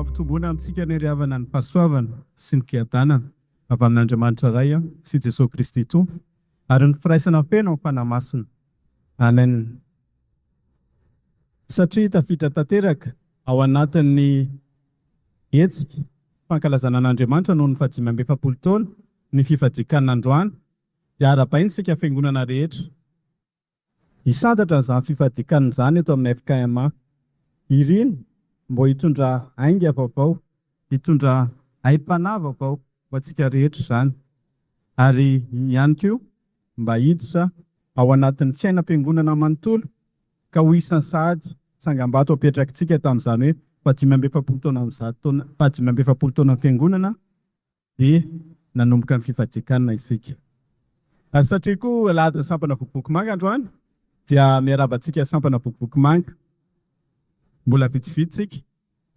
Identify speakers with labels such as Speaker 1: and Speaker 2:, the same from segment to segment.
Speaker 1: Ampitomboina amintsika ny heriavana ny fahasoavana sy ny fiadanana avy amin'Andriamanitra Ray sy Jesoa Kristy Tompo ary ny firaisana feno amin'ny Fanahy Masina. Amen. Satria tafiditra tanteraka ao anatin'ny hetsika fankalazana an'Andriamanitra noho ny fahadimy amby efapolo taona ny fifadian-kanina androany dia arahabaina isika fiangonana rehetra. Hisantatra an'izany fifadian-kanina izany eto amin'ny FKMA. Irina mba hitondra ainga vaovao, hitondra aim-panahy vaovao ho antsika rehetra izany ary ihany koa mba hiditra ao anatin'ny fiainam-piangonana manontolo ka ho isan'ny sahady tsangambato apetrakitsika tamin'izany hoe fahadimy amby efapolo taona amin'izato taona fahadimy amby efapolo taonan'ny fiangonana dia nanomboka ny fifadian-kanina isika. Ary satria koa alahadin'ny sampana Bokibokimanga androany dia miarahaba antsika sampana Bokibokimanga. Mbola vitsivitsy isika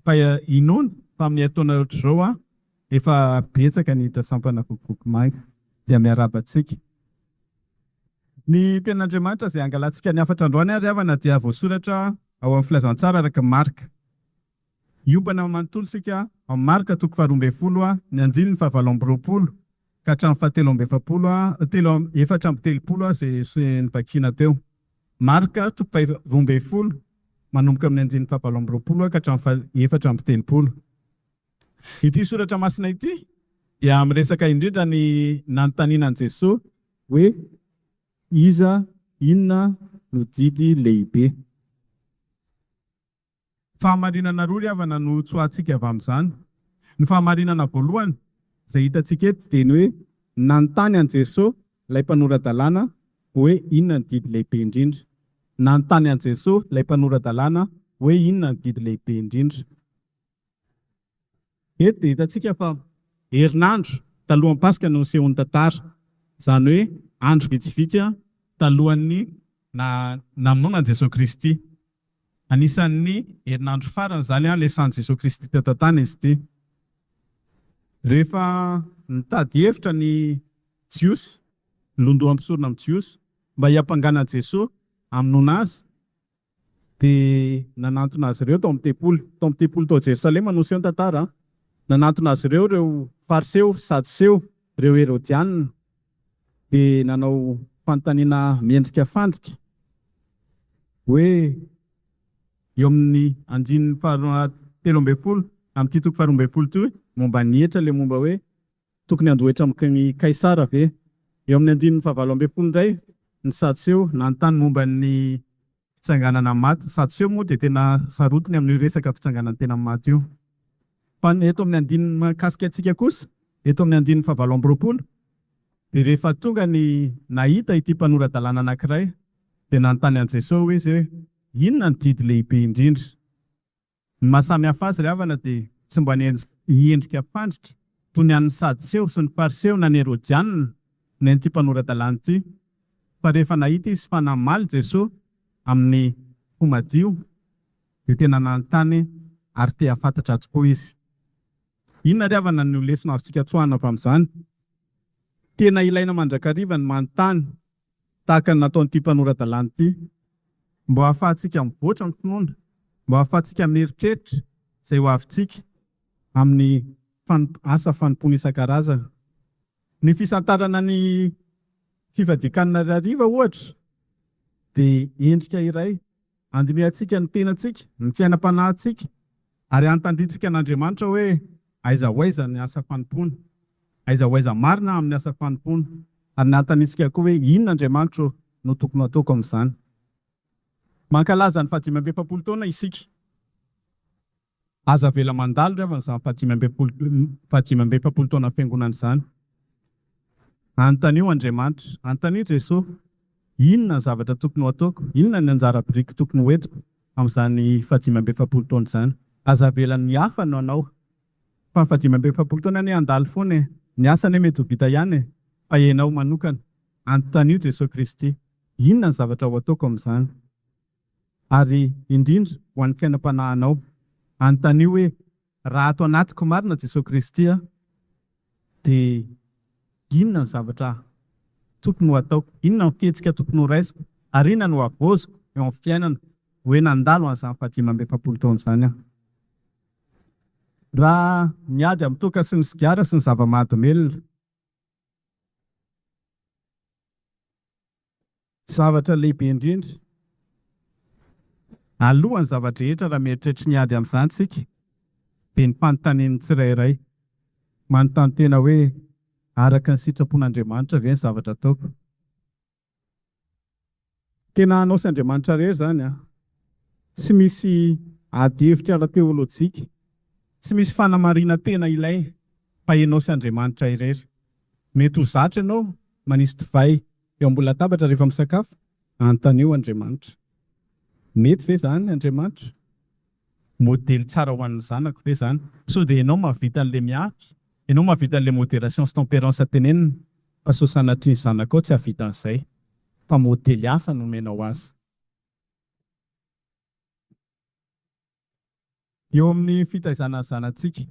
Speaker 1: fa inoana fa amin'ny herintaona ohatr'izao efa betsaka ny hiditra sampana Bokibokimanga dia miarahaba antsika. Ny tenin'Andriamanitra izay hangalantsika ny hafatra androany ary havana dia voasoratra ao amin'ny filazantsara araka ny Marka. Hiompana manontolo isika ao Marka toko faharoa ambin'ny folo ny andininy fahavalo amby roapolo ka hatramin'ny fahatelo amby efapolo telo 34 izay novakiana teo. Marka toko faharoa ambin'ny folo manomboka amin'ny andininy fahavalo amby roapolo ka hatramin'ny faha-34. Ity soratra masina ity dia miresaka indrindra ny nanontaniana an'i Jesoa hoe iza, inona no didy lehibe. Fahamarinana roa ry havana no tsoahantsika avy amin'izany. Ny fahamarinana voalohany izay hitantsika eto dia ny hoe nanontany an'i Jesoa ilay mpanora-dalàna hoe inona ny didy lehibe indrindra. Nanontany an'i Jesoa ilay mpanora-dalàna hoe inona ny didy lehibe indrindra. Eto dia hitantsika fa herinandro talohan'ny Paska no nisehoan'ny tantara, izany hoe andro vitsivitsy talohan'ny namonoana an'i Jesoa Kristy. Anisan'ny herinandro farany izany niasan'i Jesoa Kristy teto an-tany izy ity. Rehefa nitady hevitra ny Jiosy, ny londoham-pisorona amin'ny Jiosy, mba hiampangana an'i Jesoa hamonoana Azy, dia nanantona azy ireo tao amin'ny tempoly. Tao amin'ny tempoly tao Jerosalema no niseho ny tantara. Nanantona azy ireo ireo Fariseo, Sadoseo, ireo Herodianina, dia nanao fanontaniana miendrika fandrika hoe, eo amin'ny andininy faha 13 amin'ity toko faharoa ambin'ny folo ity hoe, momba ny hetra ilay momba hoe Tokony handoa hetra amin'i Kaisara ve? Eo amin'ny andininy fahavalo ambin'ny folo indray, ny Sadoseo nanontany momba ny fitsanganana amin'ny maty. Ny Sadoseo moa dia tena sarotiny amin'io resaka fitsanganan'ny tena amin'ny maty io. Fa ny eto amin'ny andininy mahakasika antsika kosa, eto amin'ny andininy fahavalo amby roapolo, dia rehefa tonga ny nahita ity mpanora-dalàna anankiray, dia nanontany an'i Jesosy izy hoe, Inona no didy lehibe indrindra? Ny maha samy hafa azy ry havana dia tsy mba ny endrika fandrika toy ny an'ny Sadoseo sy ny Fariseo na ny Herodianina ny an'ity mpanora-dalàna ity, fa rehefa nahita izy fa namaly Jesoa amin'ny fo madio dia tena nanontany ary te hahafantatra tokoa izy. Inona ry havana no lesona azontsika tsoahina avy amin'izany? Tena ilaina mandrakariva ny manontany tahaka ny nataon'ity mpanora-dalàna ity, mba hahafahantsika mivoatra ny finoana, mba hahafahantsika mieritreritra izay ho avintsika amin'ny asa fanompoana isan-karazany. Ny fisantarana ny fifadian-kanina hariva, ohatra, dia endrika iray Handinihantsika ny tenantsika, ny fiainam-panahintsika, ary hanontaniantsika an'Andriamanitra hoe aiza ho aiza ny asa fanompoana, aiza ho aiza marina aho amin'ny asa fanompoana, ary ny hanontaniantsika koa hoe inona Andriamanitra ô no tokony ho ataoko amin'izany. Mankalaza ny fahadimy amby efapolo taona isika. Aza avela mandalo ry havana izany fahadimy amby efapolo taonan'ny Fiangonana izany. Anontanio Andriamanitra, anontanio Jesoa, inona ny zavatra tokony ho ataoko, inona ny anjara biriky tokony ho entiko amin'izany fahadimy amby efapolo taona izany. Aza avela ny hafa no hanao, fa ny fahadimy amby efapolo taona anie handalo foana e, ny asa anie mety ho vita ihany e, fa ianao manokana, anontanio Jesoa Kristy, inona ny zavatra ho ataoko amin'izany. Ary indrindra ho an'ny fiainam-panahinao. Anontanio hoe, Raha ato anatiko marina Jesoa Kristy a, dia inona ny zavatra tokony ho ataoko? Inona ny fihetsika tokony ho raisiko? Ary inona no havaoziko eo amin'ny fiainana hoe nandalo an'izany fahadimy amby efapolo taona izany aho? Raha miady amin'ny toaka sy ny sigara sy ny zava-mahadomelina. Zavatra lehibe indrindra. Alohan'ny zava-drehetra raha mieritreritra ny hiady amin'izany isika dia ny fanontanian'ny tsirairay. Manontany tena hoe, araka ny sitrapon'Andriamanitra ve ny zavatra ataoko? Tena anao sy Andriamanitra irery izany an! Tsy misy ady hevitra ara-teolojika, tsy misy fanamarinan-tena ilaina fa ianao sy Andriamanitra irery. Mety ho zatra ianao manisy divay eo ambony latabatra rehefa misakafo, anontanio Andriamanitra. Mety ve izany Andriamanitra? Modely tsara ho an'ny zanako ve izany? Sao dia ianao mahavita an'ilay miaritra, ianao mahavita an'ilay modération sy tempérance tenenina, fa sao sanatria ny zanakao tsy hahavita an'izay, fa modely hafa no omenao azy. Eo amin'ny fitaizana ny zanatsika.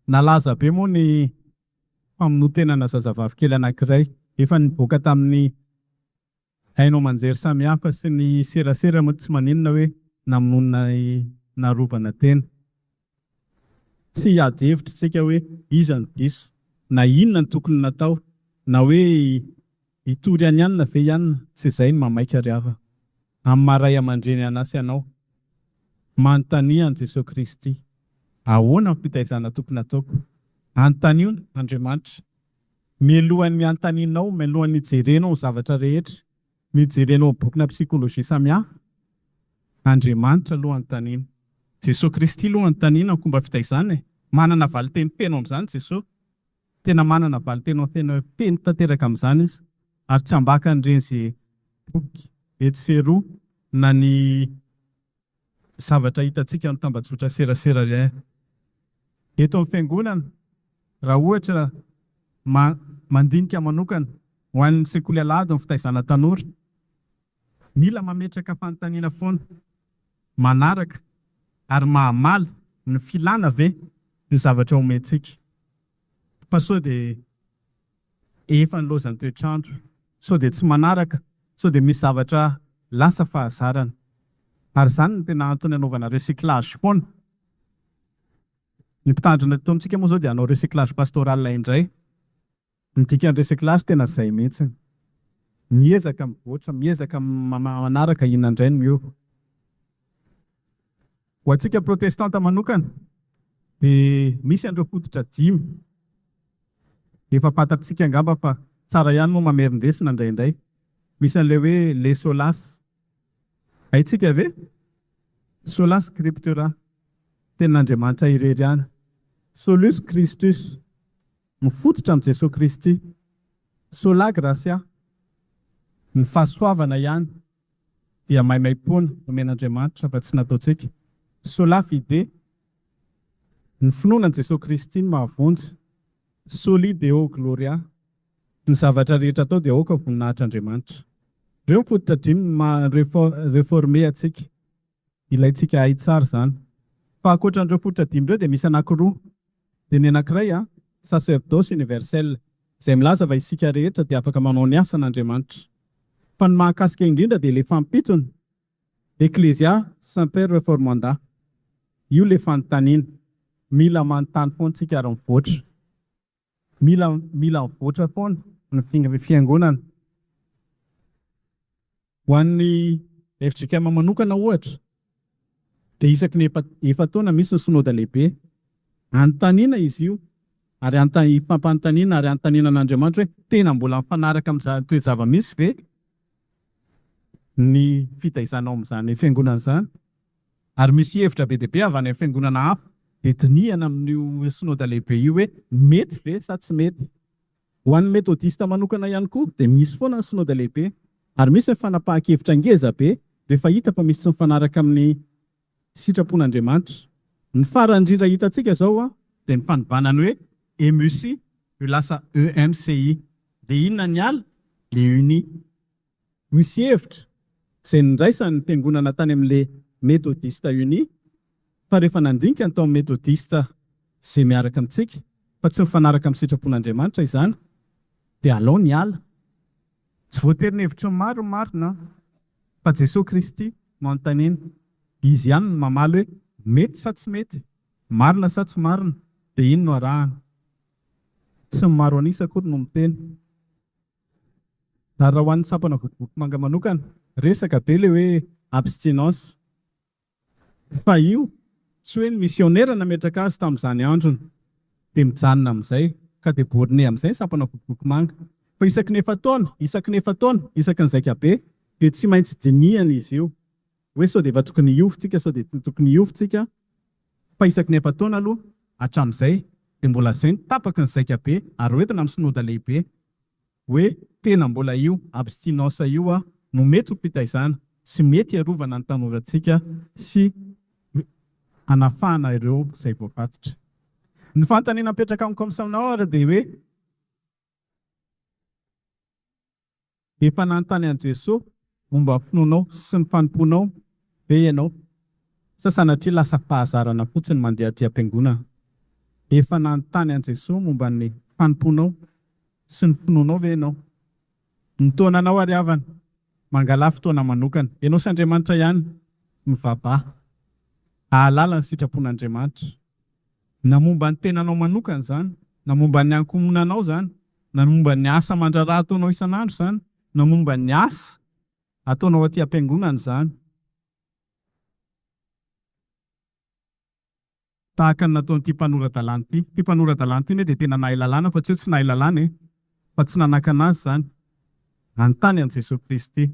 Speaker 1: Nalaza be moa ny famonoan-tenana zazavavy kely anankiray efa nivoaka tamin'ny haino aman-jery samihafa sy ny serasera moa tsy maninona hoe namonoana narobana tena. Tsy hiady hevitra isika hoe iza no diso, na inona no tokony natao, na hoe hitory an'i anona ve i anona, tsy izay no mamaika ry havana. Amin'ny maha ray aman-dreny anà sy anao, manontania an'i Jesoa Kristy, ahoana ny fitaizana tokony hataoko? Anontanio Andriamanitra. Mialohan'ny hanontanianao, mialohan'ny hijerenao ny zavatra rehetra, ny hijerenao bokina psychologie samihafa, Andriamanitra aloha anontaniana. Jesoa Kristy aloha anontaniana ny fomba fitaizana e! Manana valinteny feno amin'izany Jesoa. Tena manana valinteny tena feno tanteraka amin'izany Izy. Ary tsy ambakan'ireny izay boky etsy sy eroa na ny zavatra hitantsika amin'ny tambajotra serasera ireny. Eto amin'ny fiangonana, raha ohatra mandinika manokana ho an'ny sekoly alahady ny fitaizana tanora, mila mametraka fanontaniana foana, manaraka ary mahamaly ny filàna ve ny zavatra omentsika? Fa sao dia efa nilaozan'ny toetr'andro, sao dia tsy manaraka, sao dia misy zavatra lasa fahazarana. Ary izany no tena antony anaovana recyclage foana. Ny mpitandrina eto amintsika moa izao dia hanao recyclage pastoral indray. Ny dikan'ny recyclage tena izay mihitsy. Miezaka mivoatra, miezaka manaraka inona indray no miova. Ho antsika protestanta manokana dia misy an'ireo fototra dimy. Efa fantatsika angamba fa tsara ihany moa mamerin-desona indraindray. Misy an'ilay hoe les solas. Haintsika ve? Sola scriptura, Tenin'Andriamanitra irery ihany. Solus Christus, mifototra amin'i Jesoa Kristy. Sola gratia, ny fahasoavana ihany dia maimaimpoana nomen'Andriamanitra fa tsy nataontsika. Sola fide, ny finoana an'i Jesoa Kristy no mahavonjy. Soli Deo gloria, ny zavatra rehetra atao dia aoka ho voninahitr'Andriamanitra. Ireo fototra dimy no maha reforme antsika. Ilaintsika hahay tsara izany. Fa ankoatra an'ireo fototra dimy ireo dia misy anankiroa. Dia ny anankiray, sacerdoce universel, izay milaza fa isika rehetra dia afaka manao ny asan'Andriamanitra. Fa ny mahakasika indrindra dia ilay fampitony, Ecclesia semper reformanda. Io ilay fanontaniana. Mila manontany foana isika ary mivoatra. Mila mila mivoatra foana ny fiangonana. Ho an'ny fjkm manokana ohatra dia isaky ny efa-taona misy ny synoda lehibe. Anontaniana izy io ary fampanontaniana ary anontaniana an'Andriamanitra hoe tena mbola mifanaraka amin'izany toe-java-misy ve ny fitaizana ao amin'izany fiangonana izany? Ary misy hevitra be dia be avy any amin'ny fiangonana hafa dia dinihana amin'io synoda lehibe io hoe mety ve sa tsy mety. Ho an'ny metodista manokana ihany koa dia misy foana ny synoda lehibe ary misy ny fanapahan-kevitra ngeza be rehefa hita fa misy tsy mifanaraka amin'ny sitrapon'Andriamanitra. Ny farany indrindra hitantsika izao dia ny fanovana ny hoe EMUC ho lasa EMCI. Dia inona ny ala? Le uni. Misy hevitra izay niraisan'ny mpiangonana tany amin'ilay Metodista Uni fa rehefa nandinika ny tao amin'ny Metodista izay miaraka amintsika fa tsy mifanaraka amin'ny sitrapon'Andriamanitra izany dia alao ny hiala. Tsy voatery ny hevitry ny maro no marina fa Jesoa Kristy no anontaniana. Izy ihany no mamaly hoe mety sa tsy mety, marina sa tsy marina. Dia iny no arahana. Tsy ny maro an'isa akory no miteny. Ary raha ho an'ny sampana Votovotomanga manokana, resaka be ilay hoe abstinence. Fa io tsy hoe ny misionera nametraka azy tamin'izany androny dia mijanona amin'izay ka dia borné amin'izay ny sampana Votovotomanga. Fa isaky ny efa-taona, isaky ny efa-taona, isaky ny zaikabe dia tsy maintsy dinihana izy io. Hoe sao dia efa tokony hiova tsika, sao dia tokony hiova tsika. Fa isaky ny efa-taona aloha hatramin'izay dia mbola izay no tapaky ny zaikabe ary hoentina amin'ny synoda lehibe. Hoe tena mbola io abstinence io no mety ho fitaizana sy mety hiarovana ny tanorantsika sy hanafahana ireo izay voafatotra. Ny fanontaniana mipetraka amiko aminao ary dia hoe, efa nanontany an'i Jesoa momba ny finoanao sy ny fanompoanao ve ianao sa sanatria lasa fahazarana fotsiny mandeha aty am-piangonana? Efa nanontany an'i Jesoa momba ny fanompoanao sy ny finoanao ve ianao? Ny taonanao ary havana, mangalà fotoana manokana, ianao sy Andriamanitra ihany, mivavaha, hahalala ny sitrapon'Andriamanitra. Na momba ny tenanao manokana izany, na momba ny ankohonanao izany, na momba ny asa aman-draharaha ataonao isan'andro izany, na momba ny asa ataonao aty am-piangonana izany. Tahaka ny nataon'ity mpanora-dalàna ity. Ity mpanora-dalàna ity anie dia tena nahay lalàna fa tsy hoe tsy nahay lalàna e! Fa tsy nanakana azy izany hanontany an'i Jesoa Kristy.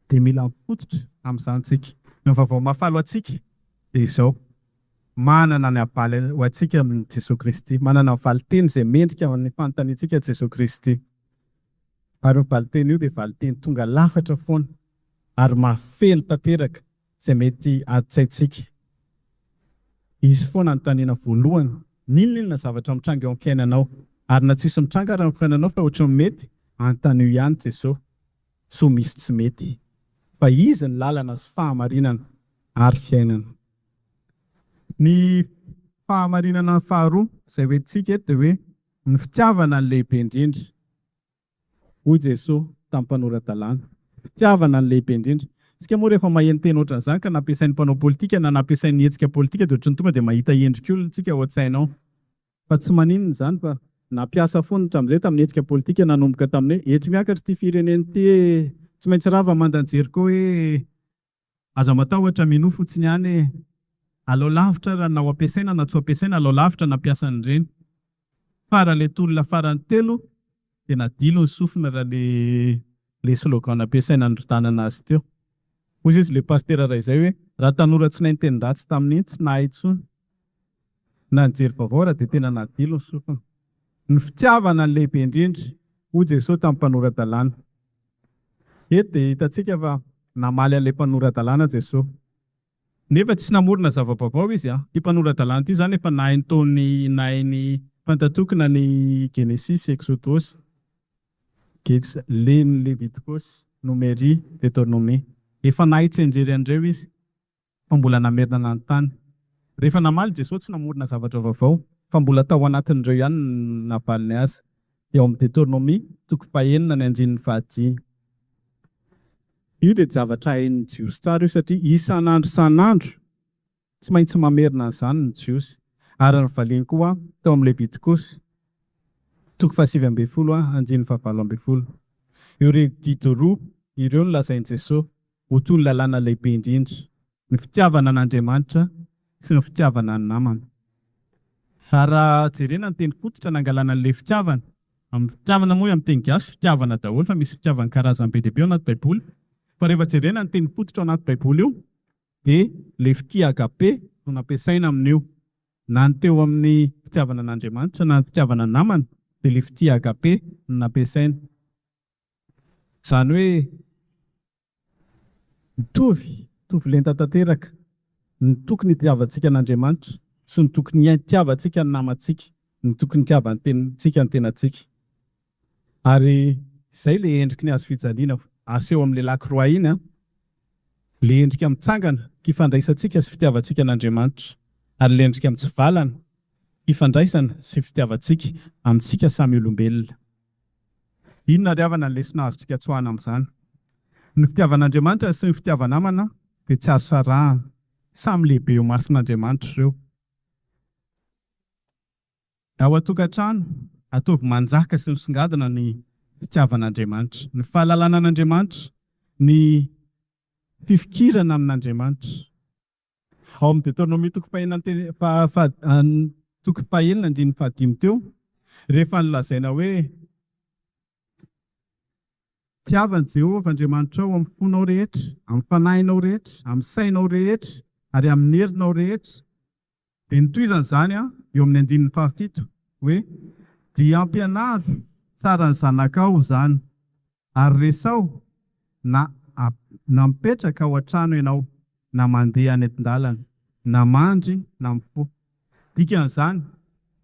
Speaker 1: Dia mila mifototra amin'izany isika. Ny vaovao mahafaly ho antsika dia izao, manana ny havaly ho antsika amin'i Jesoa Kristy. Manana ny valin-teny izay mendrika amin'ny fanontaniantsika Jesoa Kristy. Ary io valin-teny io dia valin-teny tonga lafatra foana ary mahafeno tanteraka izay mety adin-tsaintsika. Izy foana anontaniana voalohany, n'inon'inona zavatra mitranga eo amin'ny fiainanao, ary na tsisy mitranga ary amin'ny fiainanao fa ohatran'ny mety, anontanio ihany Jesoa sao misy tsy mety. Fa Izy ny lalana sy fahamarinana ary fiainana. Ny fahamarinana faharoa izay hoentintsika eto dia hoe ny fitiavana no lehibe indrindra. Hoy Jesoa tamin'ny mpanora-dalàna, Fitiavana no lehibe indrindra. Isika moa rehefa maheno teny ohatran'izany ka nampiasain'ny mpanao politika na nampiasain'ny hetsika politika dia ohatran'ny tonga dia mahita endrik'olona isika ao an-tsaina ao. Fa tsy maninona izany fa nampiasa foana hatramin'izay tamin'ny hetsika politika nanomboka tamin'ny hoe eto miakatra ity firenena ity e! Tsy maintsy rava mandan'i Jeriko e! Aza matahotra minoa fotsiny ihany e! Alao lavitra raha na ho ampiasaina na tsy ho ampiasaina alao lavitra nampiasa an'ireny. Fa raha le tolona farany telo dia nadilo ny sofina raha le le slogan nampiasaina nandrodanana azy teo. Hoy izy le pasitera iray izay hoe raha tanora tsy nahay niteny ratsy tamin'iny tsy nahay intsony. Na nijery vaovao raha dia tena nadilo ny sofina. Ny fitiavana no lehibe indrindra, hoy Jesoa tamin'ny mpanora-dalàna. Eto dia hitantsika fa namaly an'ilay mpanora-dalàna Jesoa. Nefa tsy namorona zava-baovao Izy. Ity mpanora-dalàna ity izany efa nahay ny taon'ny, nahay ny Pentatoko na ny Genesisy, Eksodosy, Gex, le ny Levitikosy, Nomery, Detornomia. Efa nahay tsianjery an'ireo Izy. fa mbola namerina nanontany. Rehefa namaly Jesoa tsy namorona zavatra vaovao fa mbola tao anatin'ireo ihany no navaliny azy. Eo amin'ny Detornomia, toko fahenina ny andininy fahadimy. Io dia zavatra hain'ny Jiosy tsara io satria isan'andro isan'andro tsy maintsy mamerina an'izany ny Jiosy. Ary novaliany koa tao amin'ny Levitikosy, toko fahasivy ambin'ny folo andininy fahavalo ambin'ny folo. Ireo didy roa ireo no lazain'i Jesoa ho toy ny lalàna lehibe indrindra, ny fitiavana an'Andriamanitra sy ny fitiavana ny namana. Ary raha jerena ny teny fototra nangalana an'ilay fitiavana, amin'ny fitiavana moa amin'ny teny gasy fitiavana daholo fa misy fitiavana karazany be dia be ao anaty baiboly, fa rehefa jerena ny teny fototra ao anaty baiboly io dia ilay fitia agape no nampiasaina amin'io, na ny teo amin'ny fitiavana an'Andriamanitra na ny fitiavana ny namana dia ilay fitia agape no nampiasaina. Izany hoe mitovy, mitovy lenta tanteraka ny tokony hitiavantsika an'Andriamanitra sy ny tokony hitiavantsika ny namantsika, ny tokony hitiavantsika ny tenantsika. Ary izay ilay endriky ny hazo fijaliana aseho amin'ilay lakroa iny an, ilay endrika mitsangana hifandraisantsika sy fitiavantsika an'Andriamanitra, ary ilay endrika mitsivalana hifandraisana sy fitiavantsika amintsika samy olombelona. Inona ry havana ny lesona azontsika tsoahina amin'izany? Ny fitiavan'Andriamanitra sy ny fitiava-namana dia tsy azo sarahana. Samy lehibe eo imason'Andriamanitra ireo. Ao an-tokantrano, ataovy manjaka sy misongadina ny fitiavan'Andriamanitra, ny fahalalana an'Andriamanitra, ny fifikirana amin'Andriamanitra. Ao amin'ny Deoteronomia toko fahenina ny toko fahenina andininy fahadimy teo, rehefa nolazaina hoe, Tiava an'i Jehovah Andriamanitrao amin'ny fonao rehetra, amin'ny fanahinao rehetra, amin'ny sainao rehetra, ary amin'ny herinao rehetra, Dia notohizany izany eo amin'ny andininy fahafito hoe, Dia ampianaro tsara ny zanakao izany, ary resaho na na mipetraka ao an-trano ianao, na mandeha any an-dalana, na mandry na mifoha. Dikan'izany,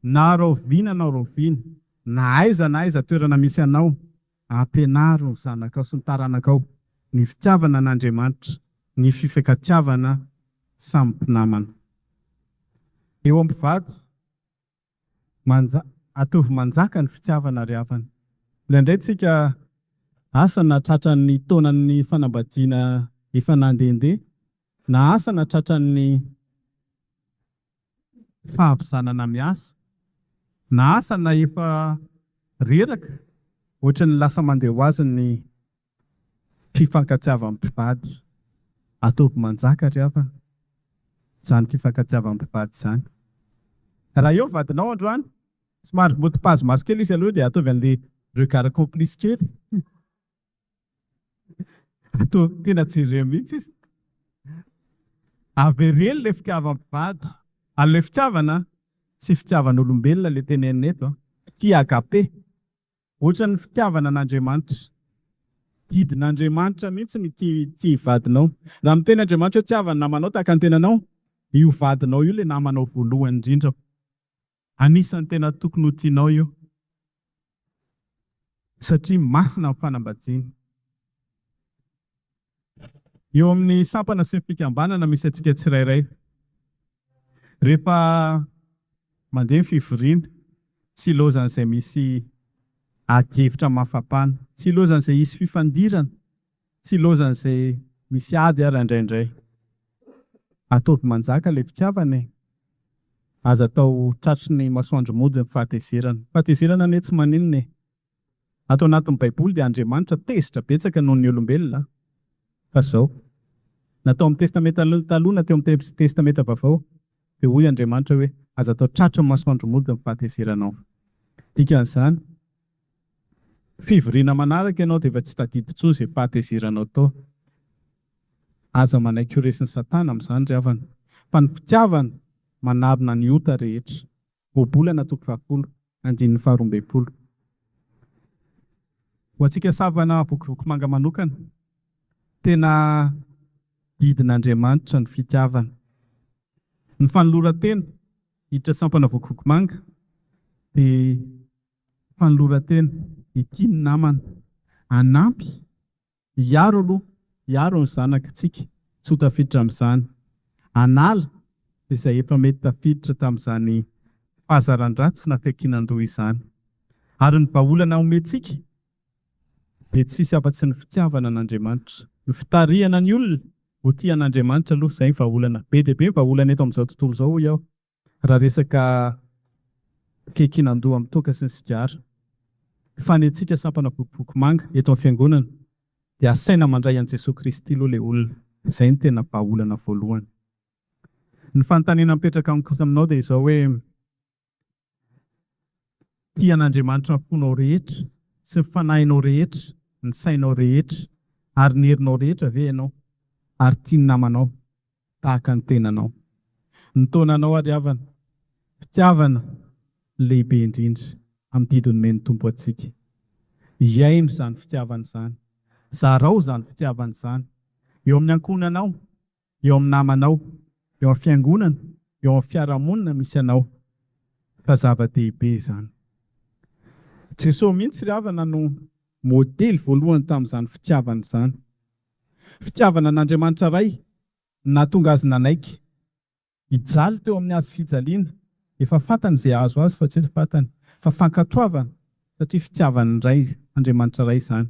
Speaker 1: na rahoviana na rahoviana, na aiza na aiza toerana misy anao, ampianaro ny zanakao sy ny taranakao ny fitiavana an'Andriamanitra, ny fifankatiavana samy mpinamana. Eo amin'ny mpivady, manja, ataovy manjaka ny fitiavana ry havana. Indraindray tsika asa na tratran'ny taonan'ny fanambadiana efa nandehandeha, na asa na tratran'ny fahavizanana miasa, na asa na efa reraka, ohatran'ny lasa mandeha ho azy ny fifankatiavan'ny mpivady. Ataovy manjaka ry havana izany fifankatiavan'ny mpivady izany. Raha eo vadinao androany, somary mody maso kely izy aloha dia ataovy an'ilay regard complice kely. Ataovy tena jereo mihitsy izy. Avereno ilay fitiavan'ny mpivady. Ary ilay fitiavana, tsy fitiavan'olombelona ilay tenenina eto an. Fitia agape. Ohatran'ny fitiavana an'Andriamanitra. Didin'Andriamanitra mihitsy ny tia tia vadinao. Raha miteny Andriamanitra hoe tiava ny namanao tahaka ny tenanao, io vadinao io ilay namanao voalohany indrindra. Anisan'ny tena tokony ho tianao io. Satria masina ny fanambadiana. Eo amin'ny sampana sy ny fikambanana misy antsika tsirairay. Rehefa mandeha ny fivoriana, tsy ilaozan'izay misy adihevitra mafampana, tsy ilaozan'izay hisy fifandirana, tsy ilaozan'izay misy ady ary indraindray. Ataovy manjaka ilay fitiavana e! Aza atao tratry ny masoandro mody ny fahatezerana. Fahatezerana anie tsy maninona e! Ato anatin'ny Baiboly dia Andriamanitra tezitra betsaka noho ny olombelona fa izao. Na tao amin'ny Testamenta Taloha na teo amin'ny Testamenta Vaovao dia hoy Andriamanitra hoe aza atao tratry ny masoandro mody ny fahatezeranao. Dikan'izany, fivoriana manaraka ianao dia efa tsy tadidy intsony izay fahatezeranao tao. Aza manaiky ho resin'i Satana amin'izany ry havana fa ny fitiavana manarona ny ota rehetra. Ohabolana toko fahafolo, andininy faharoa ambin'ny folo. Ho antsika savana vokovoko manga manokana, tena didin'Andriamanitra ny fitiavana. Ny fanoloran-tena hiditra sampana vokovoko manga dia fanoloran-tena hitia ny namana, hanampy Hiaro aloha, hiaro ny zanaka tsika tsy ho tafiditra amin'izany. Hanala izay efa mety tafiditra tamin'izany fahazaran-dratsy na fiankinan-doha izany. Ary ny vahaolana omentsika dia tsisy afa-tsy ny fitiavana an'Andriamanitra. Ny fitarihana ny olona ho tia an'Andriamanitra aloha, izay ny vahaolana. Be dia be ny vahaolana eto amin'izao tontolo izao hoy aho. Raha resaka fiankinan-doha amin'ny toaka sy ny sigara, fa ny antsika sampana bokiboky manga eto amin'ny fiangonana dia asaina mandray an'i Jesoa Kristy aloha ilay olona, izay no tena vahaolana voalohany. Ny fanontaniana mipetraka amiko sy aminao dia izao hoe, Tia an'Andriamanitra amin'ny fonao rehetra sy ny fanahinao rehetra, ny sainao rehetra ary ny herinao rehetra ve ianao? Ary tia ny namanao tahaka ny tenanao. Ny taonanao ary havana, fitiavana no lehibe indrindra amin'ny didy nomen'ny Tompo antsika. Iaino izany fitiavana izany. Zarao izany fitiavana izany eo amin'ny ankohonanao, eo amin'ny namanao, eo amin'ny fiangonana, eo amin'ny fiarahamonina misy anao fa zava-dehibe izany. Jesoa mihitsy ry havana no modely voalohany tamin'izany fitiavana izany. Fitiavana an'Andriamanitra Ray no nahatonga azy nanaiky hijaly teo amin'ny hazo fijaliana. Efa fantany izay hahazo azy fa tsy hoe fantany fa fankatoavana satria fitiavan'ny Ray, Andriamanitra Ray izany.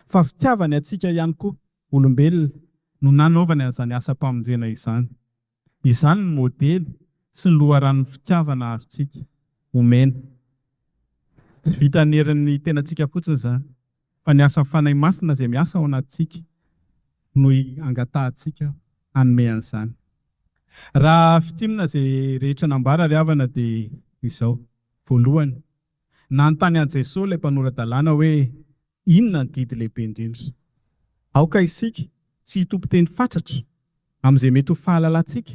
Speaker 1: Fa fitiavany antsika ihany koa, olombelona, no nanaovany an'izany asam-pamonjena izany. Izany no modely sy ny loharanon'ny fitiavana azontsika. omena. Tsy vitan'ny herin'ny tenantsika fotsiny izany, fa ny asan'ny Fanahy Masina izay miasa ao anatintsika no angatahantsika hanome an'izany. Raha fintinina izay rehetra nambara ry havana dia izao, voalohany, nanontany an'i Jesoa ilay mpanora-dalàna hoe inona ny didy lehibe indrindra. Aoka isika tsy hitompo teny fatratra amin'izay mety ho fahalalantsika,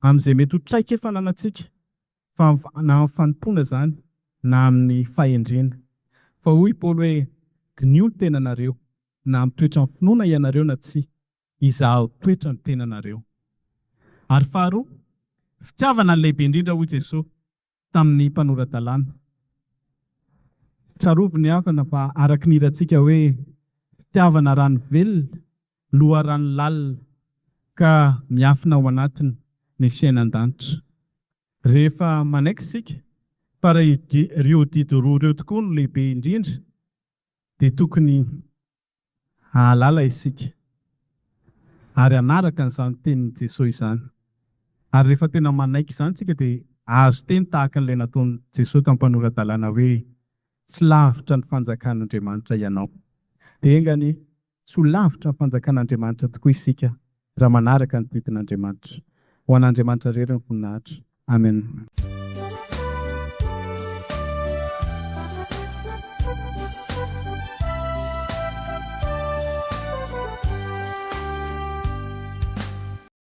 Speaker 1: amin'izay mety ho traikefa ananantsika, fa na amin'ny fanompoana izany na amin'ny fahendrena. Fa hoy i Paoly hoe, Diniho ny tenanareo, na mitoetra amin'ny finoana ianareo na tsia, izaho toetra ny tenanareo. Ary faharoa, fitiavana ny lehibe indrindra hoy Jesoa tamin'ny mpanora-dalàna. Tsarovy ny havana fa araka ny hirantsika hoe, fitiavana rano velona, loharano lalina ka miafina ao anatiny ny fiainan-danitra. Rehefa manaiky isika fa raha ireo didy roa ireo tokoa no lehibe indrindra dia tokony hahalala isika ary hanaraka an'izany tenin'i Jesoa izany. Ary rehefa tena manaiky izany isika dia hahazo teny tahaka an'ilay nataon'i Jesoa tamin'ny mpanora-dalàna hoe, Tsy lavitra ny fanjakan'Andriamanitra ianao. Dia enga anie Tsy ho lavitra ny fanjakan'Andriamanitra tokoa isika raha manaraka ny didin'Andriamanitra. Ho an'Andriamanitra irery ny voninahitra. Amen.